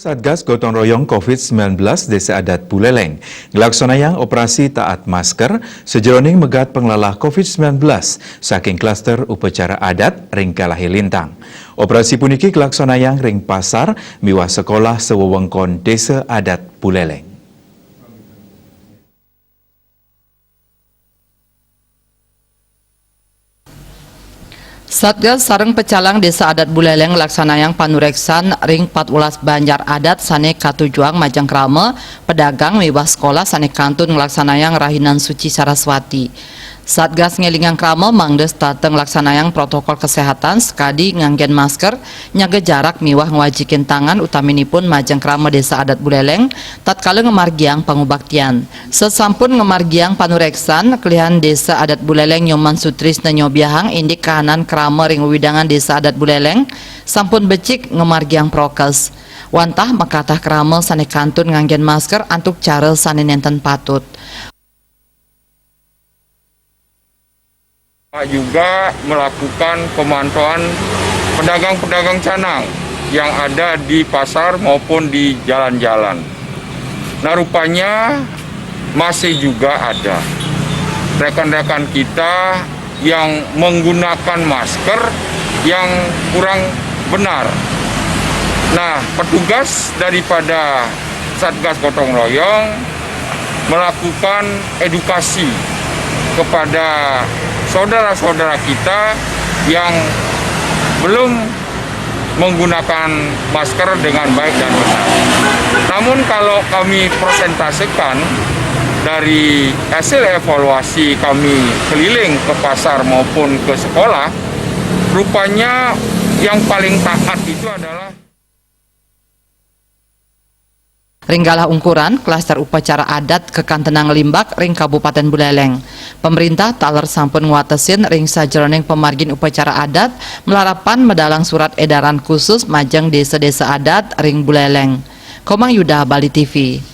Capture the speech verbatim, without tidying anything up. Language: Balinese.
Satgas Gotong Royong covid sembilan belas Desa Adat Buleleng nglaksanayang operasi taat masker sajeroning megat panglalah covid sembilan belas saking klaster upacara adat ring Galahe Lintang. Operasi puniki nglaksanayang ring pasar miwah sekolah sewewengkon Desa Adat Buleleng. Satgas sareng pecalang Desa Adat Buleleng nglaksanayang panureksan ring patwelas banjar adat sane katujuang majeng krama, pedagang miwah sekolah sane kantun nglaksanayang rahinan suci Saraswati. Satgas ngelingang krama mangda setata nglaksanayang protokol kesehatan sakadi nganggen masker, nyaga jarak miwah ngwajikin tangan utaminipun majeng krama Desa Adat Buleleng tatkala ngamargiang pangubaktian. Sasampun ngamargiang panureksan, kelihan Desa Adat Buleleng Nyoman Sutrisna nyobiahang indik kahanan krama ring wewidangan Desa Adat Buleleng sampun becik ngamargiang prokes. Wantah makatah krama sane kantun nganggen masker antuk cara sane nenten patut. Juga melakukan pemantauan pedagang-pedagang canang yang ada di pasar maupun di jalan-jalan. Nah, rupanya masih juga ada rekan-rekan kita yang menggunakan masker yang kurang benar. Nah, petugas daripada Satgas Gotong Royong melakukan edukasi kepada saudara-saudara kita yang belum menggunakan masker dengan baik dan benar. Namun, kalau kami persentasekan dari hasil evaluasi kami keliling ke pasar maupun ke sekolah, rupanya yang paling taat itu adalah Ring galah ungkuran, klaster upacara adat kakantenang limbak ring Kabupaten Buleleng. Pemerintah taler sampun ngwatesin ring sajeroning pamargin upacara adat malarapan medalang surat edaran khusus majeng desa-desa adat ring Buleleng. Komang Yuda, Bali T V.